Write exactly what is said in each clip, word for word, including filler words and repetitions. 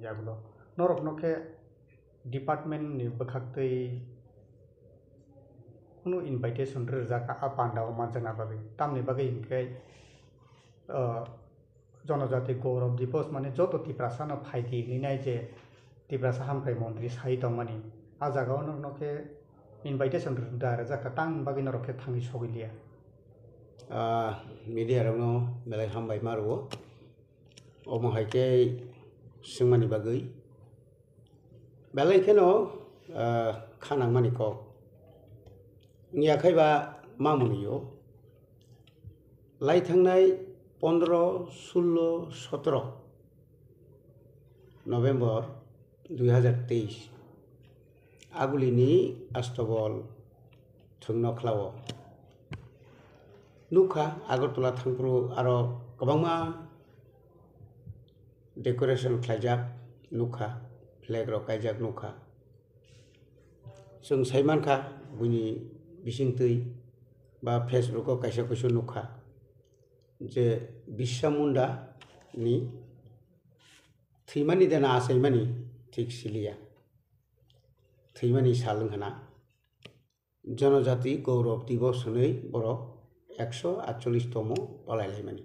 Yagulo norokno khe department ni bwkhaktwi kunu invitation rwjak a panda o manjakna bagwi, tamni bagwi hinkhe, ah, Jonojati Gaurav Divas mane joto Tiprasa no phaidi hinwi nai je Tiprasa hamkrai montri sai tongmani, a jaga o norokno khe invitation da rwjak kha, tamni bagwi norok khe thangwi sogwi liya. Ah, media rokno belai hambai ma rwo. Omo hai khe swngmani bagwi belai kheno, ah, kha nangmani kok. Wngya khai ba mamoni o lai thangnai pondro, sullo, sotro November dui hazar teis agulini Astobol thwngno khlao. Nukha Agartala thangphuru aro kwbangma decoration khlaijak nukha, flag rok kaijak nukha. Chwng sai mankha buini bisingtwi ba Facebook o kaisa kuisu nukha je Birsa Munda ni thwimani dena achaimani thik siliya. Thwimani sal wngkha na. Jonojati Gaurav Divas hwnwi borok ekso atchollish tomo palai laimani.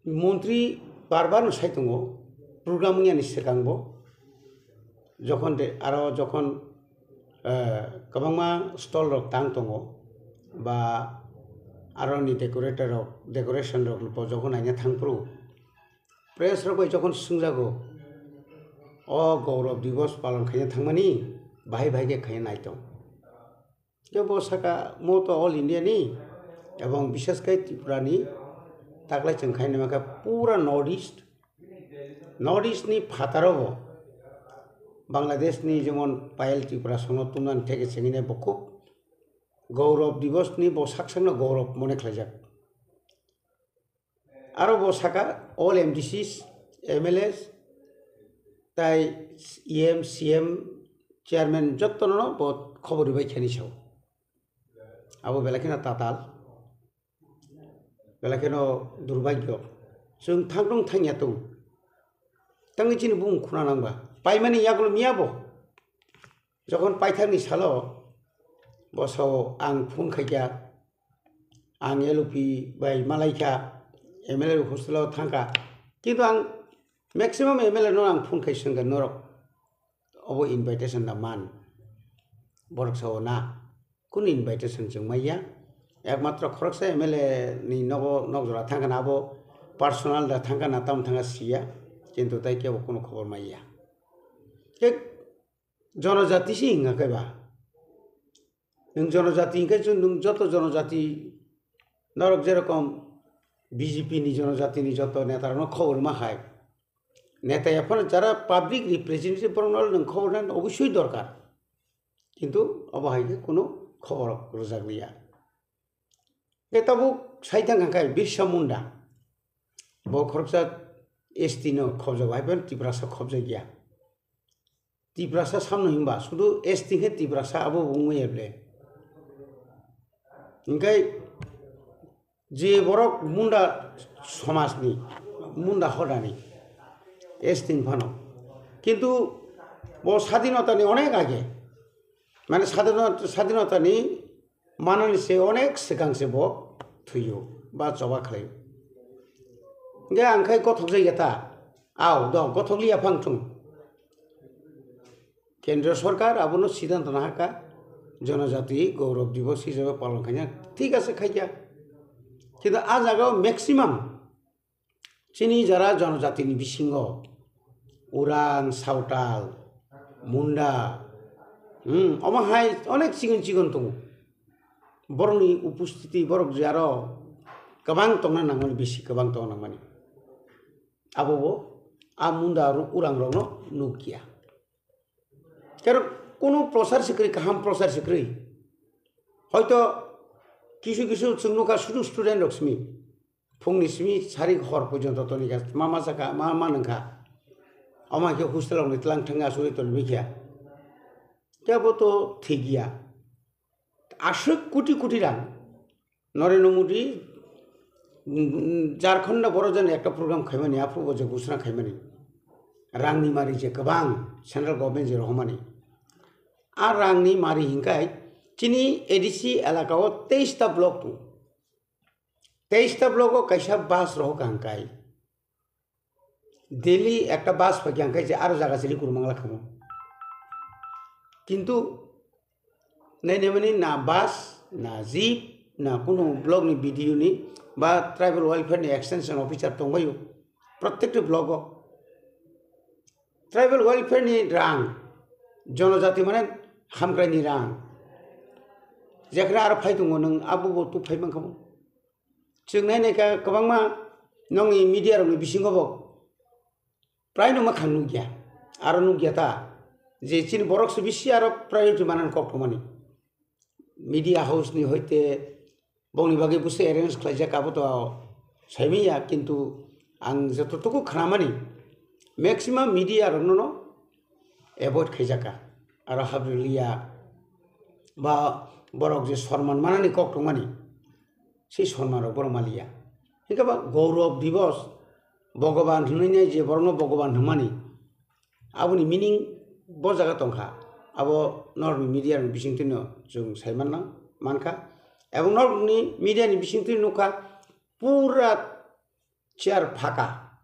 Montri bar bar no sai tongo, program wngya ni swkang bo, jokhon de, aro jokhon, eh, kwbangma stall rok tang tongo, ba aro ni decorator rok, decoration rok bo jokhon naina thang phuru, press rok bai jokhon swngjago, "O Gaurav Divas palon khaina thangmani, bahai bahai khe khaina naitong." Khe bo saka, "Mo to all India ni, ebong bishes khai Tripura ni, taklai chwng khaina maka pura North East, North East ni phataro bo, Bangladesh ni jemon Payal Tripura songno tumnani theke chengine bo khub Gaurav Divas ni bo sak sakno Gaurav mone khlaijak." Aro bo saka all M D Cs, M L As, tai E M, C M, chairman jottono bo khobor ribai khani sao. Abo belai kheno tatal, belai kheno durbhagyo. Chwng thangtong thangya tong. Tangwi chini bumung khuna nangba. Paimani yagulo miya bo. Jokhon paithakni salo bo sao ang phone khaikha, ang L O P bai malaikha, M L A hostel o thangkha. Kintu ang maximum M L A no ang phone khai swngkha, "Norok obo invitation da man?" Borok sao, "Na, kunu invitation chwng maya. Ekmatro khoroksa M L A ni nogo, nok jora thangkha na, abo personal da thangkha na, tamo thangkha siya, kintu tai kebo kunu khobor maya." Khe jonojati se hingkha khe ba? Nwng jonojati hingkhe chwng, nwng joto jonojati, norok jerokom B J P ni jonojati ni joto neta rokno khobor ma hai. Neta ya phano jara public representative borokno nwng khobor nani obosoi dorkar. Kintu obo hai khe kunu khobor rok rwjak liya. Khe tabuk sai thang kha khe Birsa Munda. Bo khoroksa S T no khobjago, hai phano Tiprasa khobjakya. Tiprasa samno hinba, sudu S T khe Tiprasa abo bo wngwi ya ble. Hinkhe je borok Munda somajni, Munda hodani S T ni phano. Kintu bo sadinotani onek age, mane sadinot-, sadinotani manani se onek swkang se bo thwiyo ba choba khlaio. Hinkhe ang khai gothok jaiya ta, au do gothok liya phang thung. Kendriya sorkar abono siddhanto nahakha, Jonojati Gaurav Divas hisabe palon khaina, thik ase khaikha. Kintu a jagao maximum chini jara jonojatini bisingo Urang, Sawtal, Munda, hmm, omo hai onek chigon chigon tongo. Borokni upostiti borok je aro kwbang tongna nangmani, bisi kwbang tongna nangmani. Abobo a Munda aro Urang rokno nukya. Kero kunu prochar se kwrwi, kaham prochar se kwrwi. Hoito kisu kisu chwng nukha sudu student rok simi. Phungni simi sari hor porjonto toni kha, ma ma sakha, ma ma nungkha. Omo hai khe hostel rokni tlang thangwi asugwi tongwi kha. Kebo to thik ya. Aswk koti koti rang Narendra Modi Jharkhand borok jani ekta program khaimani, aphuru bo je gusra khaimani, rangni mari je kwbang central government je rohormani, a rangni mari hinkai chini A D C elaka o teis ta block tongo. Teis ta block o kaisa bus rohor ka hinkai daily ekta bus phaikha hinkai je aro jaga chili kurmangla khamu. Kintu nainamani na bus, na jeep, na kunu block ni B D O ni ba tribal welfare ni extension officer tongbaio. Protekti block o tribal welfare ni rang, jonojati mane hamkrai ni rang, jekhna aro phai tongo nwng abo bo tu phai mankha. Chwng nai naikha kwbangma nongni media rokni bisingo bo prai no mwkhang nukya, aro nukya ta je chini borok se bisi aro priority manani kok thumani. Media house ni hoite bongni bagwi busi arrange khlaijak abo to saimanya, kintu ang jototuku khnamani maximum media rokno no avoid khaijakha, aro habriliya ba borok je sorman manani kok tongmani, sei sorman rok borok maliya. Hingke ba Gaurav Divas, Bhogoban hwnwi nai je borokno Bhogoban hwnmani, aboni meaning bo jaga tongkha. Abo norokni media ni bisingtwino chwng sai manna, mankha. Ebong norokni media ni bisingtwi nukha, pura chair phaka,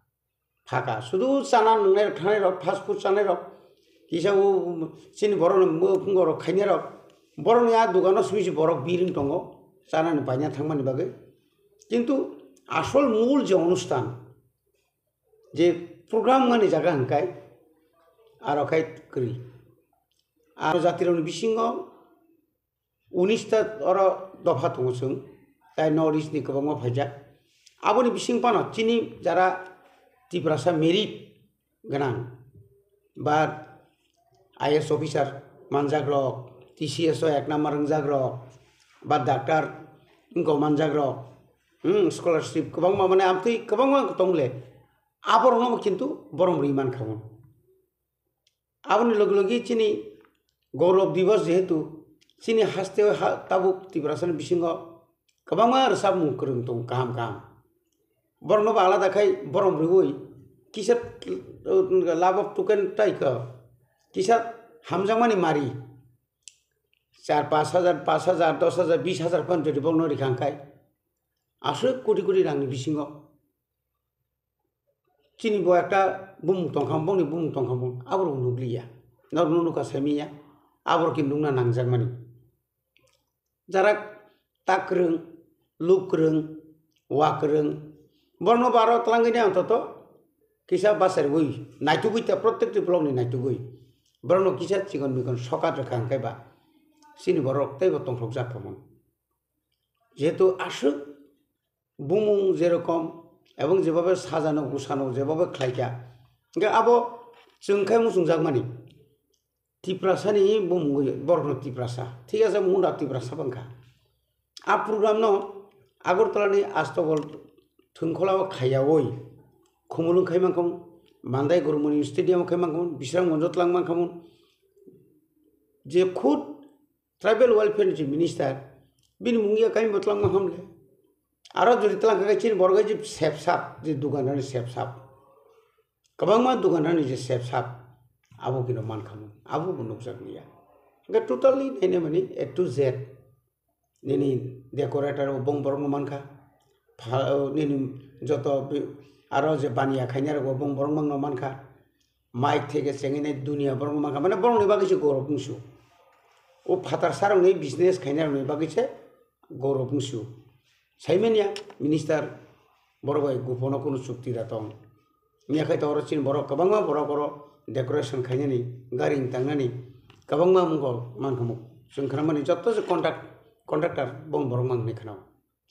phaka. Sudu chana nwngnai rok, thanai rok, fast food chanai rok, kisa o chini borokni mopung rok khainai rok, borokni a dogano simi se borok biring tongo, chanani paina thangmani bagwi. Kintu asol mul je onusthan, je program mani jaga hwnkai, aro khai kwrwi. Aro jatirokni bisingo unis ta oro dopha tongo chwng, tai North East ni kwbangma phaijak. Aboni bising phano chini jara Tiprasa merit gwnang ba I A S officer manjak rok, T C S o ek number wngjak rok, ba doctor wngkok manjak rok, hmm, scholarship kwbangma mane amtwi kwbangma tongle, aborokno kintu borom rwi mankha mano. Aboni logi logi chini Gaurav Divas jehetu chini haste o ha-, tabuk Tiprasani bisingo kwbangma rwchapmung kwrwng tongo kaham kaham. Borokno bo alada khai borom rwui kisa, uh, love of token tai kha, kisa hamjakmani mari char pash hajar, pash hajar, dos hajar, bis hajar phan jodi borokno rikha khai aswk koti koti rangni bisingo. Chini bo ekta bumung tongkha, bongni bumung tongkha, bong aborok nukliya. Norok nukha saimiya, aborok khe nukna nangjakmani. Jara ta kwrwng, luk kwrwng, wa kwrwng, borokno baro twlangwi nai ontoto kisa bachariwi naitugwi ta, protekti blockni naitugwi borokno kisa chikon mikon sokat rwkha hwnkhe ba chini borok teibo tongthokjak khamung. Jehetu aswk bumung jerokom ebong jebabe sajano gusano jebabe khlaikha, hingke abo chwng khai muchungjakmani Tiprasani bumung borokno Tiprasa, thik ase, munda Tiprasa bangkha. A program no Agartala ni Astobol thwngkhola o khaiyaui Khumulwng khai mankha, Mandai Gurumoni Stadium o khai mankha, Bisramganj o twlang mankha, je khud Tribal welfare ni je minister, bini mung ya kaimi bo twlangma hamle. Aro jodi twlang kha khe chini borok je sepsap, je dugan rani sepsap. Kwbangma dugan rani je sepsap, abo kino mankha mung, abo bo nukjak liya. Hingke totally nainai mani A to Z. Nini decorator bo bong borok no mankha. Pha-, nini joto bi-, aro je baniya khainai rok bo bong borok no mankha. Mike theke chengwi nai dunia borok no mankha, mane borok ni bagwi se gorok wngsu. O phatar sarok ni business khainai rok ni bagwi se gorok wngsu. Saimanya minister borok bai gupono kunu chukti da tong. Miya khai to oro chini borok kwbangma borok oro decoration khainani, gari wng tangnani kwbangma mungkol mankha muk. Chwng khwnamani joto se contract, contractor bong borok mang hinwi khwnao.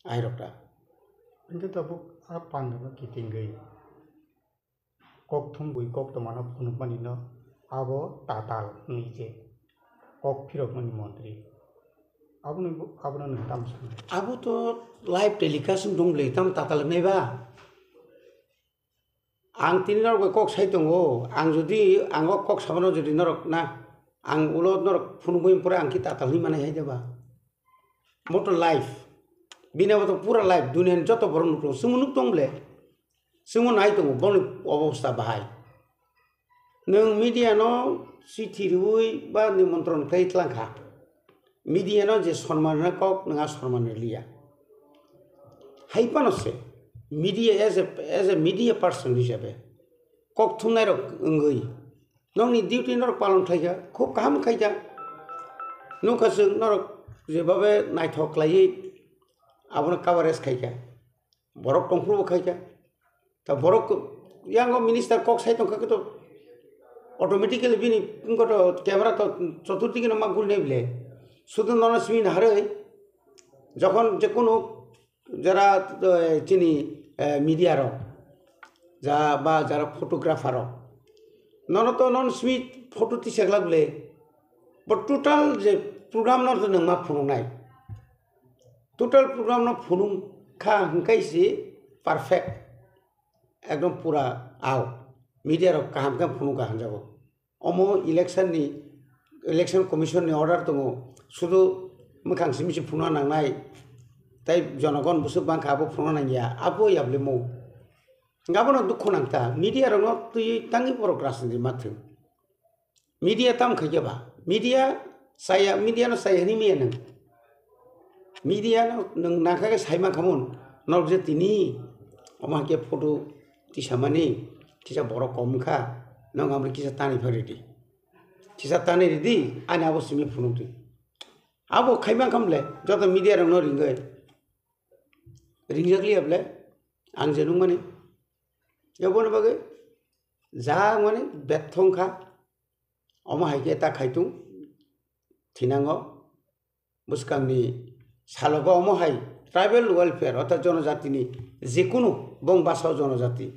Airok ta. Hingke tabuk a pandano kitingwi. Kok thumwi kok tomano phunukmani no abo tatal hwnwi je kok phirokmani montri. Aboni bo-, abono nwng tamo sanai? Abo to live telecast wng tong le, tamo tatal wngnai ba? Ang tini norok bai kok sai tongo, ang jodi ang o kok samano jodi norok na, ang ulo norok phunukmani pore ang khe tatal hwnwi manai hai de ba? Motor live. Bini abo to pura live, duniani joto borok nuk tongo. Chwngbo nuk tong ble? Chwngbo nai tongo, boni obosta bahai. Nwng media no chithi riwi ba nimontron khlai tlang kha. Media no je sonman rwna kok, nwng a sonman rwliya. Hai phano se media as a, as a media person hisabe kok thumnai rok wngwi nokni duty norok palon khlai kha, khub kaham khai kha. Nukha chwng norok jebabe naithok khlaiwi abono coverage khai kha. Borok tongphuru bo khai kha. Ta borok yango minister kok sai tongkha khe to automatically bini wngkha to camera to choturdikke no ma gul nei bile. Sudu nono simi naharwi jokhon je kunu jara, eh, chini, eh, media rok ja ba jara photographer rok nono to non simi photo tisajak le bo total je program no to nang ma phunuknai. Total program no phunuk kha hwnkhe si perfect, ekdom pura au. Media rok kaham khe phunuk kha hwnjago. Omo election ni, election commission ni order tongo, sudu mwkhang simi se phunukna nangnai, tai jonogon bwswk bangkha abo phunukna nangya, abo yablimo. Abono dukhu nangta, media rokno twiwi tangwi borok rajniti ma thwng. Media tam khaikhe ba? Media saya, media no saya hini miya nang. Media no nang nangkha khe saima khamun. Nok je tini omo hai khe photo tisamani kisa borok kom kha. Nok amri kisa tani pha ridi. Kisa tani ridi, ani abo simi phunuk di. Abo khaima khamle, joto media rok no ringoi. Ringjak liya ble, ang je nung mani. Yaboni bagwi ja mani bethong kha. Omo hai khe ta khaitung thinango. Bwskangni salogo omo hai tribal welfare orthat jonojatini jekunu bong basa o jonojati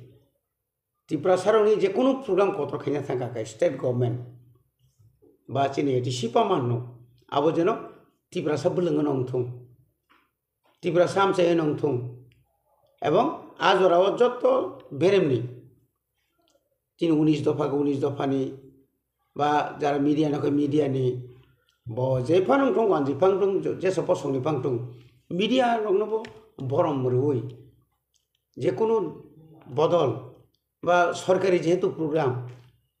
Tiprasarokni jekunu program kotor khaina thangkha khe state government ba chini A D C pamanno abo jeno Tiprasa bwlwngno wngthung, Tiprasa amchaino wngthung, ebong a jorao joto beremni chini unis dopha khe unis dophani ba jara media no khe media ni bo je phano wngthung, wanji phano wngthung, je- jesa bosongni phano wngthung, media rokno bo borom rwui jekunu bodol ba sorkari jehetu program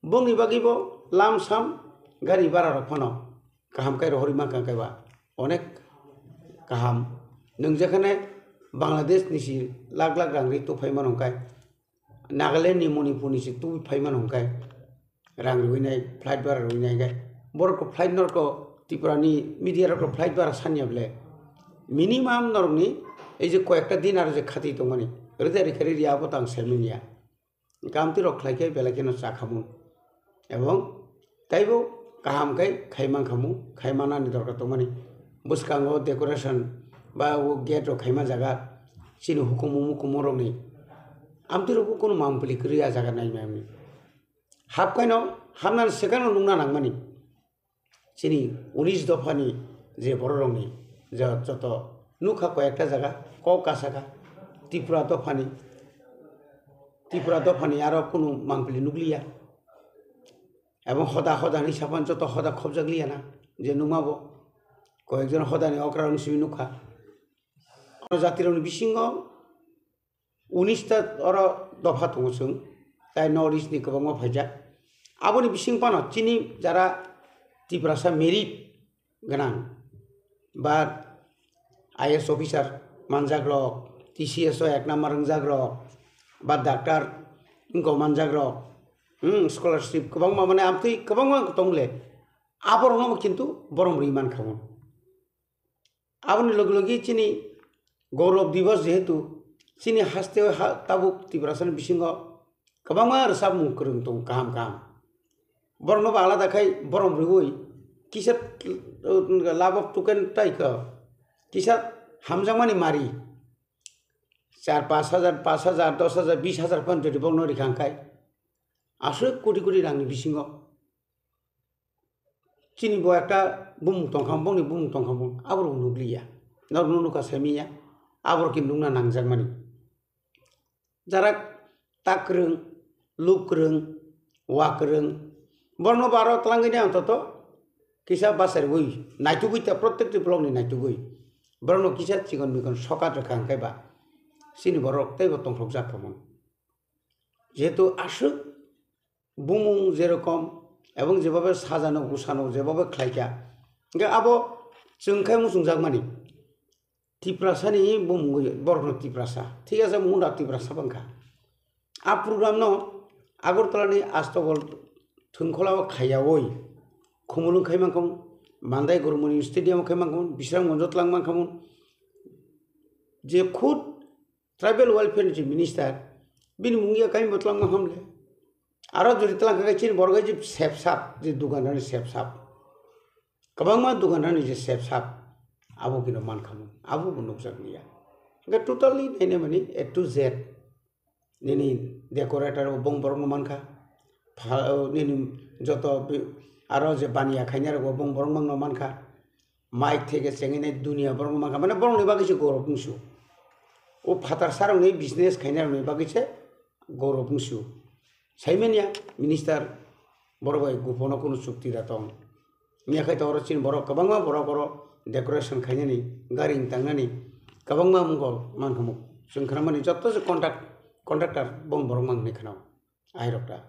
bongni bagwi bo lamsam gari bara rok phano kaham khe rohorwi mankha khe ba onek kaham. Nwng jekhane Bangladesh ni si lakh lakh rang ri tuphai mano hwnkhe Nagaland ni, Manipur ni se twi phai mano hwnkhe rang rwinai, flight bara rwinai hwnkhe borok rok flight norok Tripura ni media rok flight bara sanya ble minimum norok ni ei je koyekta din aro je khati tongmani rwja rikha riri abo tang semi niya. Kamti rok khlai khe belai kheno chakhamun. Ebong taibo kaham khe khai mankhamu, khai manani dorkar tongmani. Bwskango decoration ba o gate rok khaima jaga chini hukumu mukumu rokni amtwi rokbo kunu mampli kwrwi a jaga naimani. Hapkaino hapnani swkangno nukna nangmani. Chini unis dophani je bororokni je joto nukha koyekta jaga kok kasakha Tripura dophani, Tripura dophani aro kunu mampli nukliya. Ebong hoda hoda hinwi sapan joto hoda khobjakliyana je nukmabo koyekjon hodani okrarokni simi nukha. Oro jatirokni bisingo unis ta oro dopha tongo chwng, tai North East ni kwbangma phaijak. Aboni bising phano chini jara Tiprasa merit gwnang ba I A S officer manjak rok, T C S o ek number wngjak rok, ba doctor wngkok manjak rok, hmm, scholarship kwbangma mane amtwi kwbangma tong le, aborokno kintu borom rwi mankha. Aboni logi logi chini Gaurav Divas jehetu chini haste o ha tabuk Tiprasani bisingo kwbangma rwchapmung kwrwng tongo kaham kaham. Borokno bo alada khai borom rwui kisa, uh, love of token tai kha kisa hamjakmani mari char pash hajar, pash hajar, dos hajar, bis hajar phan jodi borokno rikha hwnkhe aswk koti koti rangni bisingo chini bo ekta bumung tongkha, bongni bumung tongkha, bong aborok nukliya, norokno nukha semiya, aborok khe nukna nangjakmani. Jarak ta kwrwng, luk kwrwng, wa kwrwng, borokno bo aro twlangwi nai antoto kisa bachariwi naitugwi ta, protekti block ni naitugwi. Borokno kisa chikon mikon sokat rwkha hwnkhe ba chini borok teibo tongthokjak tongmani. Jehetu aswk bumung jerokom ebong jebabe sajano gusano jebabe khlaikha, hwnkhe abo chwng khe muchungjakmani. Tiprasani bumungwi borokno Tiprasa, thik ase, munda Tiprasa bangkha. A program no Agartala ni Astobol thwngkhola o khaiyawi Khumulwng khai mankhamun, Mandai Gurumuni Stadium o khai mankhamun, Bisramganj o twlang mankhamun, je khud tribal welfare ni je minister, bini mung ya kaimi bo twlang mankhamle. Aro jodi twlang kha khe chini borok je sep sap, je dukan rani sep sap. Kwbangma dukan rani je sep sap, abo kino mankhamun, abo bo nukjak liya. Hwnkhe totally nainai mani A to Z. Nini decorator bo bong borokno mankha. Pha-, nini joto bi-, aro je baniya khainai rok bo bong borok mangno mankha. Mic theke chengwi nai dunia borokno mankha. Mane borokni bagwi se gorok wngsu. O phatar sarokni business khainai rokni bagwi se gorok wngsu. Saimanya minister borok bai gupono kunu chukti da tong. Wngya khai to oro chini borok kwbangma borok oro decoration khainani, gari wng tangnani kwbangma mungkol mankhamu. Chwng khwnamani joto se contact, contractor bong borok mang hinwi khwnao. Airok ta.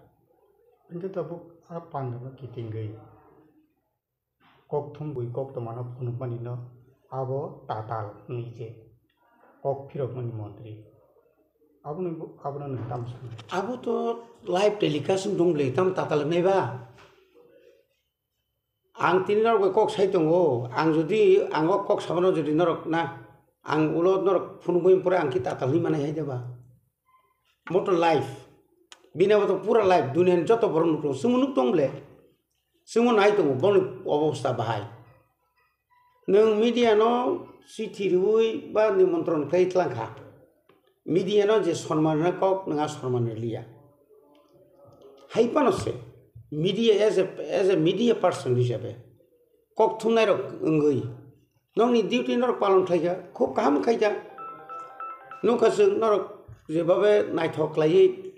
Hwnkhe tabuk a pandano kitingwi kok thumwi kok tomano phunukmani no abo tatal hinwi je kok phirokmani montri. Aboni bo-, abono nwng tamo sanai? Abo to live telecast wng tong bwle, tamo tatal wngnai ba? Ang tini norok bai kok sai tongo, ang jodi ang o kok sabano jodi norok na, ang ulo norok phunugwi pore ang khe tatal hinwi manai hai de ba? Moto live, bini abo to pura live, duniani joto borok nuk tongo, chwngbo nuk tong bwle, chwngbo nai tongo, boni obosta bahai. Nwng media no chithi rwui ba nimontron khlai tlang kha. Media no je sonman rwna kok nwng a sonman rwliya. Hai phano se media as a, as a media person hisabe kok thumnai rok wngwi nokni duty norok palon khlai kha, khub kaham khai kha. Nukha chwng norok jebabe naithok khlaiwi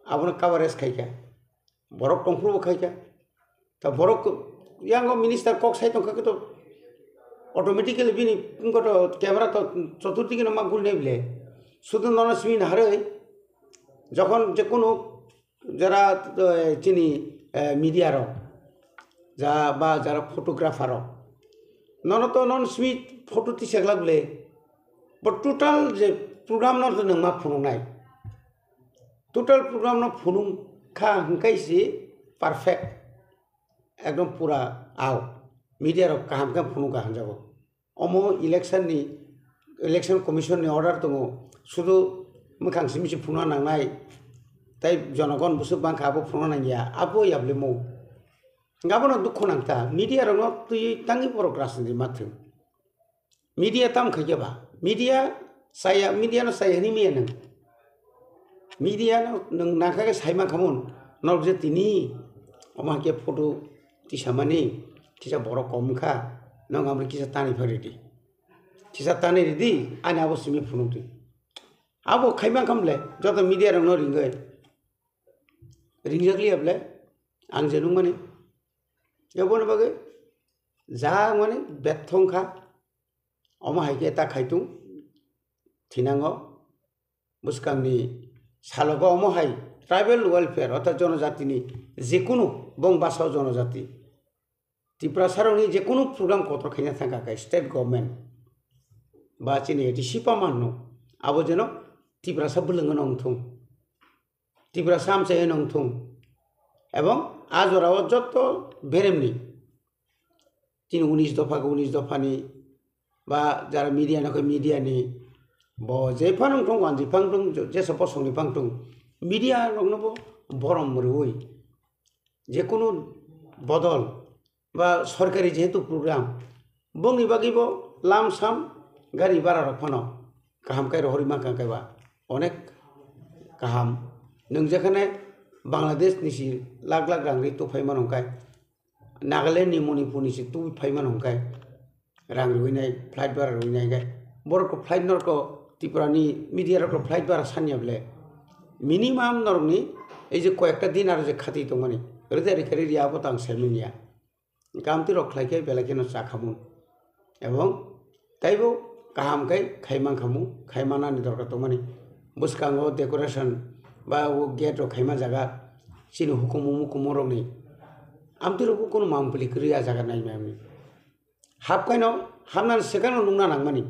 abono coverage khai kha. Borok tongphuru bo khai kha. Ta borok yango minister kok sai tongkha khe to automatically bini wngkha to camera to choturdikke no ma gulnai bile. Sudu nono simi naharwi jokhon je kunu jara, eh, chini, eh, media rok ja ba jara photographer rok nono to non simi photo tisa glak bile. Bo total je program no to nwng ma phunuknai. Total program no phunuk kha hwnkhe se perfect, ekdom pura out. Media rok kaham khe phunuk kha hwnjago. Omo election ni, election commission ni order tongo, sudu mwkhang simi se phunukna nangnai, tei jonogon bwswk bangkha abo phunukna nangya, abo yablimo. Abono dukhu nang ta, media rokno twi tangwi borok rajniti ma thwng. Media tam khaikhe ba? Media chaya, media no chaya hwnwi manya nwng? Media no nwng nangkha khe sai mankhamun, norok je tini omo hai khe photo tisamani, kisa borok kom wngkha, nwng amri kisa tanwi pha ridi. Kisa tanwi ridi, ani abo simi phunukdi. Abo khai mankha bwle, joto media rokno ringwi. Ringjak liya bwle, ang je nukmani. Aboni bagwi ja wngmani bethong kha. Omo hai khe ta khaitung thinango bwskangni salogo omo hai tribal welfare orthat jonojatini jekunu bong basa o jonojati Tiprasarokni jekunu program kotor khaina thangkha khe state government ba chini A D C pa manno abo jeno Tiprasa bwlwngno wngthung, Tiprasa amchaino wngthung ebong a jorao joto beremni chini unis dopha khe unis dophani ba jara media no khe media ni bo jephano wngthung wanjwi phang thung jesa bosongni phang thung media rokno bo borom rwui jekunu bodol ba sorkari jehetu program bongni bagwi bo lam sam gari bara rok phano kaham khe rohorwi mankha khe ba onek kaham nwng jekhane Bangladesh ni si lakh lakh rang ri tuphai mano hwnkhe Nagaland ni Manipur ni si twi phai mano hwnkhe rang rwinai flight bara rwinai hwnkhe borok ko flight norok ko Tripura ni media rok ko flight bara sanya bwle minimum norok ni ei je koyekta din aro je khati tongmani rwja rikha ri abo tang semi niya kamti rok khlai khe belai kheno chakhamun ebong Taibo kaham khe khai mankhamu, khai manani dorkar tongmani. Bwskango decoration ba o gate rok khaima jaga chini hukumu mukumu rokni amtwi rokbo kunu mampli kwrwi a jaga nai mani. Hapkaino hamnani swkangno nukna nangmani.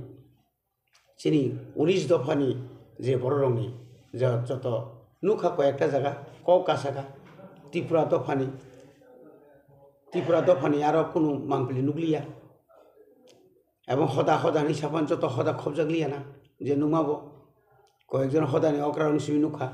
Chini unis dophani je bororokni je joto nukha koi ekta jaga kok kasaka Tripura dophani, Tripura dophani aro kunu mampli nukliya. Ebong hoda hoda hinwi sapan joto hoda khobjakliya na je nukma bo. Koyekjon hodani okra rong simi nukha.